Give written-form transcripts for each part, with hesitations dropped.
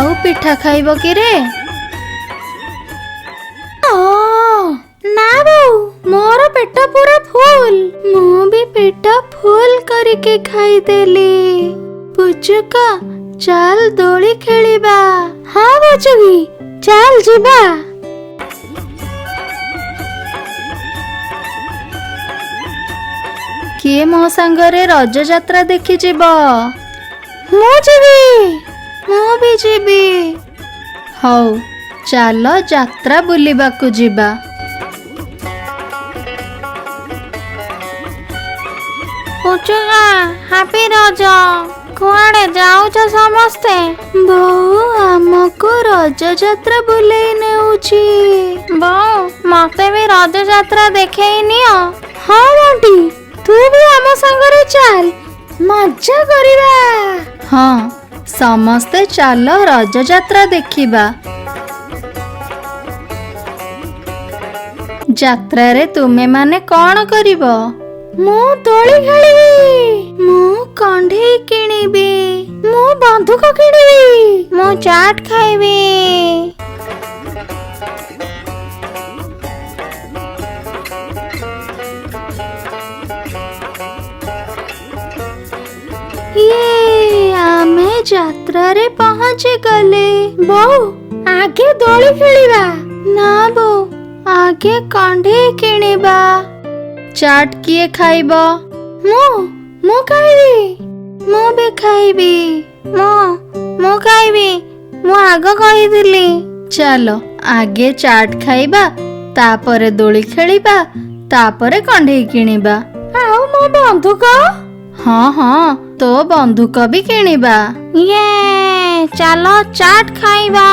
ଆଉ ପିଠା ଖାଇବ କିରେ? ନା ବୋଉ, ମୋର ପେଟ ପୁରା ଫୁଲ। ମୁଁ ବି ପେଟ ଫୁଲ କରିକି ଖାଇଦେଲି। ପୁଚୁକା, ଚାଲ ଦୋଳି ଖେଳିବା। ହଁ ପୁଚୁକି, ଚାଲ ଯିବା। କିଏ ମୋ ସାଙ୍ଗରେ ରଜ ଯାତ୍ରା ଦେଖିଯିବ? ମୁଁ ଯିବି। ମୁଁ ବି ଯିବି। ହଉ ଚାଲ, ଯାତ୍ରା ବୁଲିବାକୁ ଯିବା। ପୁଚୁକା, ହାପି ରଜ। କୁଆଡେ ଯାଉଛ ସମସ୍ତେ? ବୋଉ ଆମକୁ ରଜ ଯାତ୍ରା ବୁଲେଇ ନେଉଛି। ବୋଉ, ମତେ ବି ରଜ ଯାତ୍ରା ଦେଖେଇ ନିଅ। ହଁ ବଣ୍ଟି, ତୁ ବି ଆମ ସାଙ୍ଗରେ ଚାଲ, ମଜା କରିବା। ହଁ, ସମସ୍ତେ ଚାଲ ରଜ ଯାତ୍ରା ଦେଖିବା। ଯାତ୍ରାରେ ତୁମେମାନେ କଣ କରିବ? ମୁଁ ଦୋଳି ଖେଳିବି। ମୁଁ କଣ୍ଢେଇ କିଣିବି। ମୁଁ ବନ୍ଧୁକ କିଣିବି। ମୁଁ ଚାଟ୍ ଖାଇବି। ଇଏ, ଆମେ ଯାତ୍ରାରେ ପହଞ୍ଚି ଗଲେ। ବୋଉ, ଆଗେ ଦୋଳି ଖେଳିବା। ନା ବୋଉ, ଆଗେ କଣ୍ଢେଇ କିଣିବା। ଚାଟ୍ କିଏ ଖାଇବ? ମୁଁ ଖାଇବି। ମୁଁ ବି ଖାଇବି। ମୁଁ ଖାଇବି, ମୁଁ ଆଗ କହିଥିଲି। ଚାଲ ଆଗେ ଚାଟ୍ ଖାଇବା, ତାପରେ ଦୋଳି ଖେଳିବା, ତାପରେ କଣ୍ଢେଇ କିଣିବା। ଆଉ ମୋ ବନ୍ଧୁକ? ହଁ ହଁ, ତୋ ବନ୍ଧୁକ ବି କିଣିବା। ଇଏ, ଚାଲ ଚାଟ୍ ଖାଇବା।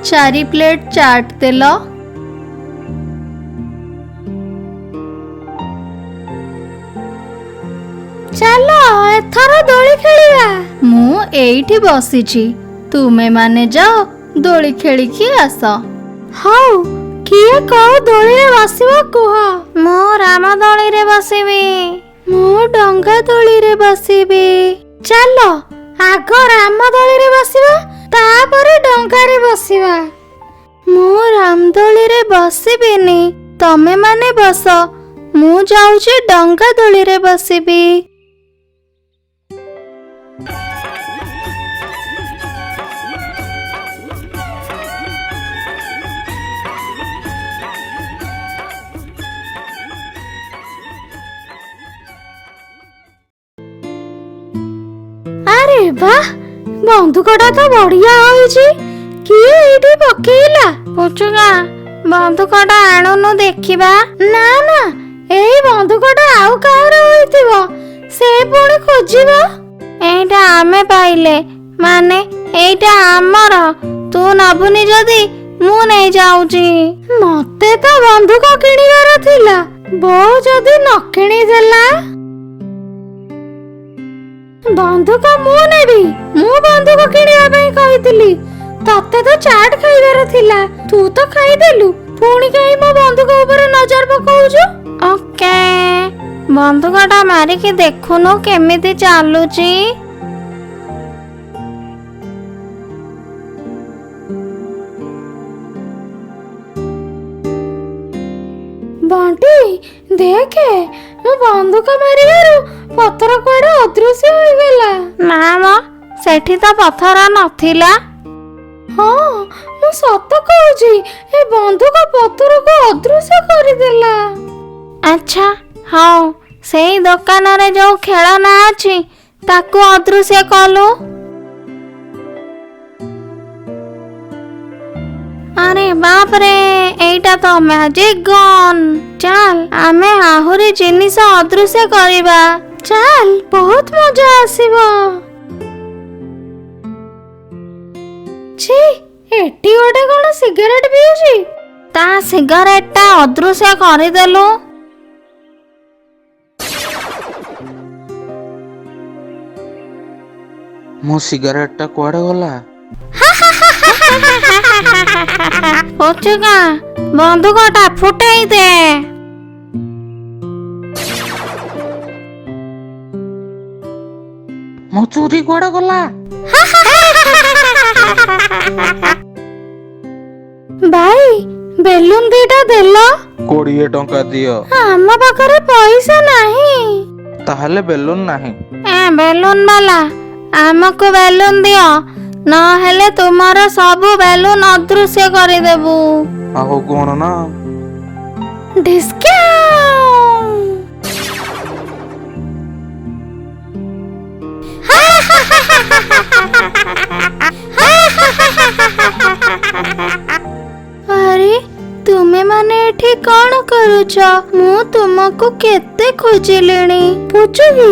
4 ପ୍ଲେଟ ଚାଟ୍ ତେଲ। ଚାଲ ଏଥର ଦୋଳି ଖେଳିବା। ମୁଁ ଏଇଠି ବସିଛି, ତୁମେମାନେ ଯାଅ ଦୋଳି ଖେଳିକି ଆସ। ହଉ, କିଏ କୋଉ ଦୋଳିରେ ବସିବ କୁହ? ମୁଁ ରାମ ଦୋଳିରେ ବସିବି। ମୁଁ ଡଙ୍ଗା ଦୋଳିରେ ବସିବି। ଚାଲ ଆଗ ରାମ ଦୋଳିରେ ବସିବା, ତାପରେ ଡଙ୍ଗାରେ ବସିବା। ମୁଁ ରାମଦୋଳିରେ ବସିବିନି, ତମେ ମାନେ ବସ। ମୁଁ ଯାଉଛି ଡଙ୍ଗା ଦୋଳିରେ ବସିବି। ଆରେ ବାহ, ବନ୍ଧୁକଟା ତ ବଢିଆ ହୋଇଛି। କିଏ ଏଇଠି ପକେଇଲା? ପୁଚୁକା, ବନ୍ଧୁକଟା ଆଣୁନୁ ଦେଖିବା। ନା ନା, ଏଇ ବନ୍ଧୁକଟା ଆଉ କାହାର ହୋଇଥିବ, ସେ ପୁଣି ଖୋଜିବ। ଏଇଟା ଆମେ ପାଇଲେ, ମାନେ ଏଇଟା ଆମର। ତୁ ନବୁନି ଯଦି ମୁଁ ନେଇ ଯାଉଛି। ମତେ ତ ବନ୍ଧୁକ କିଣିବାର ଥିଲା, ବୋଉ ଯଦି ନ କିଣିଦେଲା। ବନ୍ଧୁକ ମୁଁ ନେବି। ମୁଁ ବନ୍ଧୁକ କିଣିବା ପାଇଁ କହିଥିଲି। ତତେ ତ ଚାଟ୍ ଖାଇବାର ଥିଲା, ତୁ ତ ଖାଇଦେଲୁ, ପୁଣି କାହିଁ ମୋ ବନ୍ଧୁକ ଉପରେ ନଜର ପକଉଛୁ? ଓକେ, ବନ୍ଧୁକଟା ମାରିକି ଦେଖୁନୁ କେମିତି ଚାଲୁଛି। ବଣ୍ଟି ଦେଖେ, ମୁଁ ବନ୍ଧୁକ ମାରିବାରୁ ପଥର କୁଆଡେ ଅଦୃଶ୍ୟ ହୋଇଗଲା। ନା ମ, ସେଠି ତ ପଥର ନଥିଲା। ହଁ, ମୁଁ ସତ କହୁଛି, ଏ ବନ୍ଧୁକ ପଥରକୁ ଅଦୃଶ୍ୟ କରିଦେଲା। ଆଚ୍ଛା ହଉ, ସେଇ ଦୋକାନରେ ଯୋଉ ଖେଳନା ଅଛି ତାକୁ ଅଦୃଶ୍ୟ କଲୁ। ଆରେ ବାପରେ, ଏଇଟା ତ ମ୍ୟାଜିକ ଗନ୍। ଚାଲ ଆମେ ଆହୁରି ଜିନିଷ ଅଦୃଶ୍ୟ କରିବା। ଚାଲ, ବହୁତ ମଜା ଆସିବ। ଛି, ଏଠି ଗୋଟେ କଣ ସିଗାରେଟ ପିଉଛି। ତା ସିଗାରେଟଟା ଅଦୃଶ୍ୟ କରିଦେଲୁ। ମୋ ସିଗାରେଟଟା କୁଆଡେ ଗଲା? ପୁଚୁକା, ବନ୍ଧୁକଟା ଫୁଟେଇ ଦେ। ମୋ ଚୁରି କୁଆଡେ ଗଲା? ଭାଇ, ବେଲୁନ ଦିଟା ଦେଲ। 20 ଟଙ୍କା ଦିଅ। ଆମ ପାଖରେ ପଇସା ନାହିଁ। ତାହେଲେ ବେଲୁନ ନାହିଁ। ଏ ବେଲୁନ ବାଲା, ଆମକୁ ବେଲୁନ ଦିଅ, ନହେଲେ ତୁମର ସବୁ ବେଲୁନ ଅଦୃଶ୍ୟ କରିଦେବୁ। ଆଉ କଣ ନା? ଡିସ୍କାଉଣ୍ଟ! ଆରେ, ତୁମେମାନେ ଏଠି କଣ କରୁଛ? ମୁଁ ତୁମକୁ କେତେ ଖୋଜିଲିଣି। ପୁଚୁକି,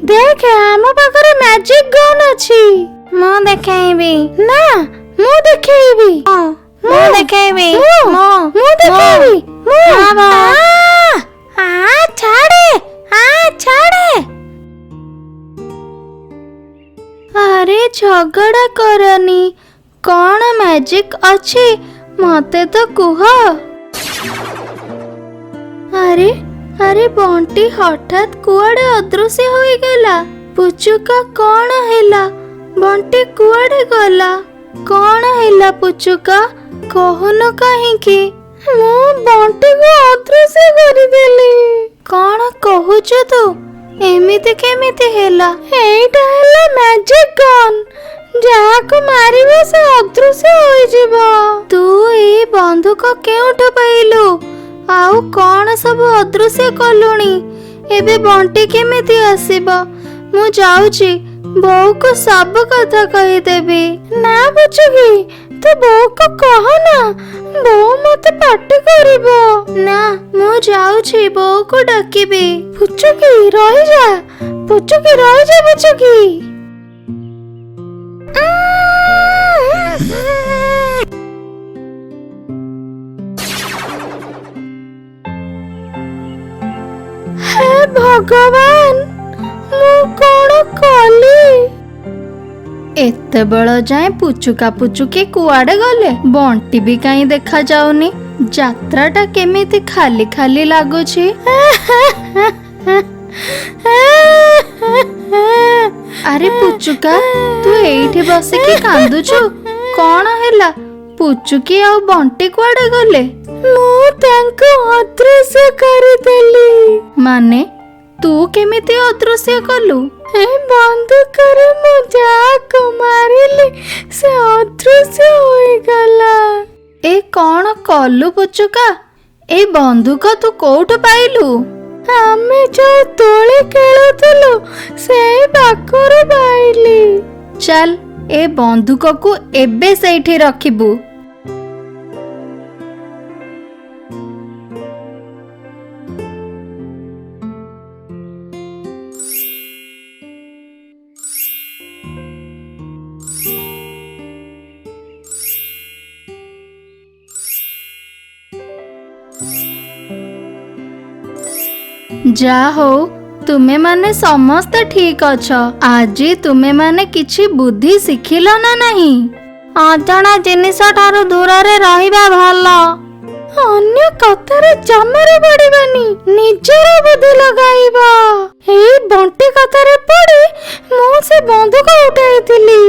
ଦେଖେ, ଆମ ପାଖରେ ମ୍ୟାଜିକ ଗନ୍ ଅଛି। ମୁଁ ଦେଖେଇବି। ନା, ମୁଁ ଦେଖେଇବି। ମୁଁ ଦେଖେଇବି। ମୁଁ ଦେଖେଇବି। ମୁଁ। ଆ ଛାଡେ, ଆ ଛାଡେ। ଆରେ, ଝଗଡ଼ା କରନି। କଣ ମ୍ୟାଜିକ ଅଛି ମତେ ତ କୁହ। ଆରେ ଆରେ, ବଣ୍ଟି ହଠାତ୍ କୁଆଡେ ଅଦୃଶ୍ୟ ହୋଇଗଲା? ପୁଚୁକା, କଣ ହେଲା? ବଣ୍ଟି କୁଆଡେ ଗଲା? କଣ ହେଲା ପୁଚୁକା, କହୁନୁ କାହିଁକି? ମୁଁ ବଣ୍ଟିକୁ ଅଦୃଶ୍ୟ କରିଦେଲି। କଣ କହୁଛୁ ତୁ? ଏମିତି କେମିତି ହେଲା? ଏଇଟା ହେଲା ମ୍ୟାଜିକ ଗନ୍। ଯାହାକୁ ମାରିବ ସେ ଅଦୃଶ୍ୟ ହୋଇଯିବ। ତୁ ଏଇ ବନ୍ଧୁକ କେଉଁଠୁ ପାଇଲୁ? ଆଉ କଣ ସବୁ ଅଦୃଶ୍ୟ କଲୁଣି? ଏବେ ବଣ୍ଟି କେମିତି ଆସିବ? ମୁଁ ଯାଉଛି, ବୋଉକୁ ସବୁ କଥା କହିଦେବି। ନା ବୁଝୁକି, ତୁ ବୋଉକୁ କହନା, ବୋଉ ମତେ ପାଟି କରିବ। ନା, ମୁଁ ଯାଉଛି, ବୋଉକୁ ଡାକିବି। ପୁଚୁକି, ରହିଯା। ପୁଚୁକି, ରହିଯା। ପୁଚୁକି। ହେ ଭଗବାନ, ମୁଁ କଣ କଲି? ଏତେବେଳ ଯାଏଁ ପୁଚୁକା ପୁଚୁକି କୁଆଡେ ଗଲେ? ବଣ୍ଟି ବି କାହିଁ ଦେଖା ଯାଉନି। ଯାତ୍ରାଟା କେମିତି ଖାଲି ଖାଲି ଲାଗୁଛି। ଆରେ ପୁଚୁକା, ତୁ ଏଇଠି ବସିକି କାନ୍ଦୁଛୁ? କଣ ହେଲା? ପୁଚୁକି ଆଉ ବଣ୍ଟି କୁଆଡେ ଗଲେ? ମୁଁ ତାଙ୍କୁ ଅଦୃଶ୍ୟ କରିଦେଲି। ମାନେ, ତୁ କେମିତି ଅଦୃଶ୍ୟ କଲୁ? ଏ ବନ୍ଧୁକରେ ମୁଁ ଯାହାକୁ ମାରିଲି ସେ ଅଦୃଶ୍ୟ ହୋଇଗଲା। ଏ କଣ କଲୁ ପୁଚୁକା? ଏ ବନ୍ଧୁକ ତୁ କୋଉଠୁ ପାଇଲୁ? ଆମେ ଯୋଉ ଦୋଳି ଖେଳୁଥିଲୁ ସେଇ ପାଖରୁ ପାଇଲି। ଚାଲ, ଏ ବନ୍ଧୁକକୁ ଏବେ ସେଇଠି ରଖିବୁ। ଯା ହଉ, ତୁମେମାନେ ସମସ୍ତେ ଠିକ ଅଛ। ଆଜି ତୁମେମାନେ କିଛି ବୁଦ୍ଧି ଶିଖିଲ ନା ନାହିଁ? ଅଜଣା ଜିନିଷ ଠାରୁ ଦୂରରେ ରହିବା ଭଲ। ଅନ୍ୟ କଥାରେ ଜମାରୁ ପଡିବାନି, ନିଜର ବୁଦ୍ଧି ଲଗାଇବା। ଏଇ ବଣ୍ଟି କଥାରେ ପଡି ମୁଁ ସେ ବନ୍ଧୁକ ଉଠାଇଥିଲି।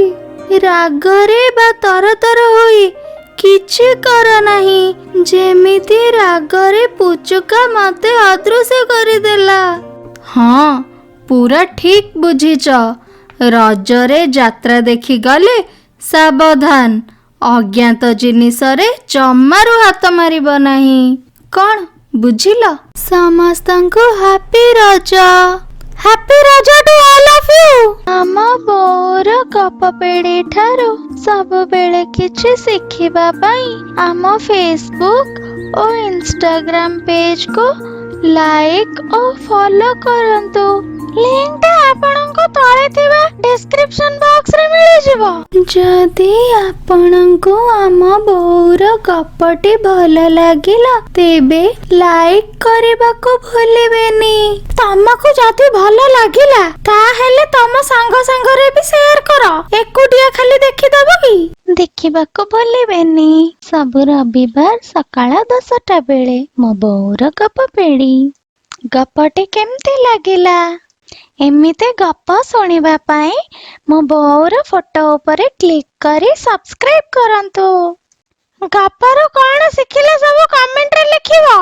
ରାଗରେ ବା ତରତର ହୋଇ କିଛି କର ନାହିଁ, ଯେମିତି ରାଗରେ ପୁଚୁକା ମତେ ଅଦୃଶ୍ୟ କରିଦେଲା। ହଁ, ପୁରା ଠିକ ବୁଝିଛ। ରଜରେ ଯାତ୍ରା ଦେଖି ଗଲେ ସାବଧାନ, ଅଜ୍ଞାତ ଜିନିଷରେ ଜମାରୁ ହାତ ମାରିବ ନାହିଁ। କଣ ବୁଝିଲ? ସମସ୍ତଙ୍କୁ happy Raja. Happy Raja to all of you. ଆମ ବୋଉର ଗପ ପେଡ଼ି ଠାରୁ ସବୁବେଳେ କିଛି ଶିଖିବା ପାଇଁ ଆମ ଫେସବୁକ୍ ଓ ଇନଷ୍ଟାଗ୍ରାମ ପେଜକୁ ଲାଇକ୍ ଓ ଫଲୋ କରନ୍ତୁ। ଲିଙ୍କଟା ଆପଣଙ୍କୁ ତଳେ ଥିବା ଡେସ୍କ୍ରିପସନ ବକ୍ସରେ ମିଳିଯିବ। ଯଦି ଆପଣଙ୍କୁ ଆମ ବୋଉର ଗପଟି ଭଲ ଲାଗିଲା, ତେବେ ଲାଇକ୍ କରିବାକୁ ଭୁଲିବେନି। ତମକୁ ଯଦି ଭଲ ଲାଗିଲା, ତାହେଲେ ତମ ସାଙ୍ଗ ସାଙ୍ଗରେ ବି ସେୟାର କର। ଏକୁଟିଆ ଖାଲି ଦେଖିଦବ କି? ଦେଖିବାକୁ ଭୁଲିବେନି, ସବୁ ରବିବାର ସକାଳ 10ଟା ବେଳେ ମୋ ବୋଉର ଗପ ପେଡ଼ି। ଗପଟି କେମିତି ଲାଗିଲା? ଏମିତି ଗପ ଶୁଣିବା ପାଇଁ ମୋ ବୋଉର ଫଟୋ ଉପରେ କ୍ଲିକ୍ କରି ସବସ୍କ୍ରାଇବ କରନ୍ତୁ। ଗପରୁ କଣ ଶିଖିଲେ ସବୁ କମେଣ୍ଟରେ ଲେଖିବ।